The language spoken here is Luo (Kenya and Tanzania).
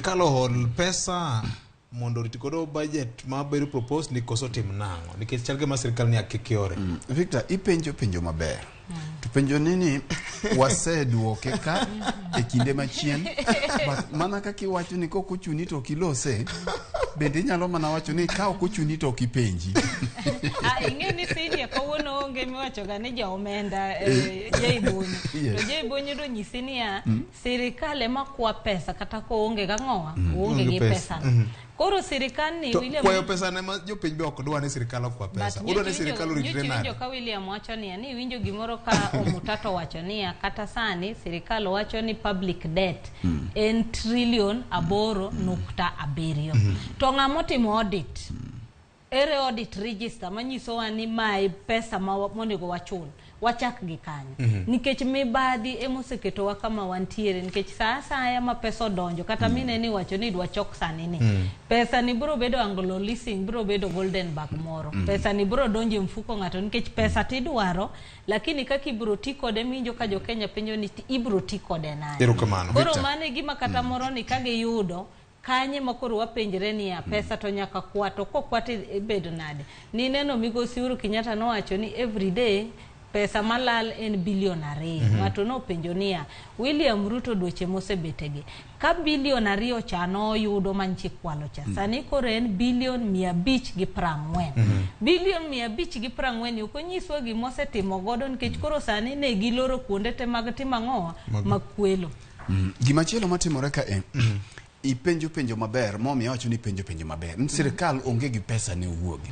Sirikal ohol pesa mondo orit godo budget ma bedo proposed ni koso tim nang'o nikech chal gima sirikal ni akikiore. Victor, ipenjo penjo maber. To penjo ni ni waseduoke ka e kinde machien. But mana kaka iwacho ni kok ochuni to ok ilose, bende inyalo mana wacho ni ka ok ochuni to ok ipenji. Ah, ing'e ni senior kawuono onge miwachoga ni ja omenda eh, Jay Bonyo. To Jay Bonyo donyisi niya, sirikal ema kwa pesa kata koonge gang'owa, oonge gi Onge pesa. pesa. Koro sirikal ni To William kwayo pesa ne ma jopiny be ok dwa ni sirikal okwa pesa. But Udwa ni nyocha sirikal iwinjo- oritre nyocha nade? iwinjo ka William wacho niya ni iwinjo gimoro ka Omutato wacho niya kata sani sirikal wacho ni public debt en trillion 8.7. To ng'ama otimo audit? Ere audit register manyisowa ni mae pesa ma monego wachul? Wachak gi kanyo. Nikech mibadhi emoseketowa kama wantiere nikech sa asaya ma pesa odonjo kata mine ni wacho ni idwa chok sani ni pesa ni biro bedo Anglo Leasing biro bedo Golden Bag moro pesa ni biro donjo e mfuko ng'ato nikech pesa tidwaro lakini kaka ibiro ti kode minjo ka jo Kenya penjo ni ibiro ti kode nade Erokamano. koro Victor. mano e gima kata moro ni ka giyudo kanye ma koro wapenjre niya pesa to nyaka kwa to kokwa to ibedo nade nineno migosi Uhuru Kenyatta nowacho ni everyday pesa malal en bilion 2. Ng'ato nopenjo niya William Ruto dweche mosebetegi ka bilion 2 cha noyudo manchi kwalo cha sani koro en bilion 540. Bilion 540 ok onyiswa gima osetimo godo nikech koro sani ne giloro kuonde te mag timo ang'owa mag kwelo. Gimachielo matimore ka e ipenjo penjo maber momiyo awacho ni ipenjo penjo maber. Ni sirikal onge gi pesa ne owuogi.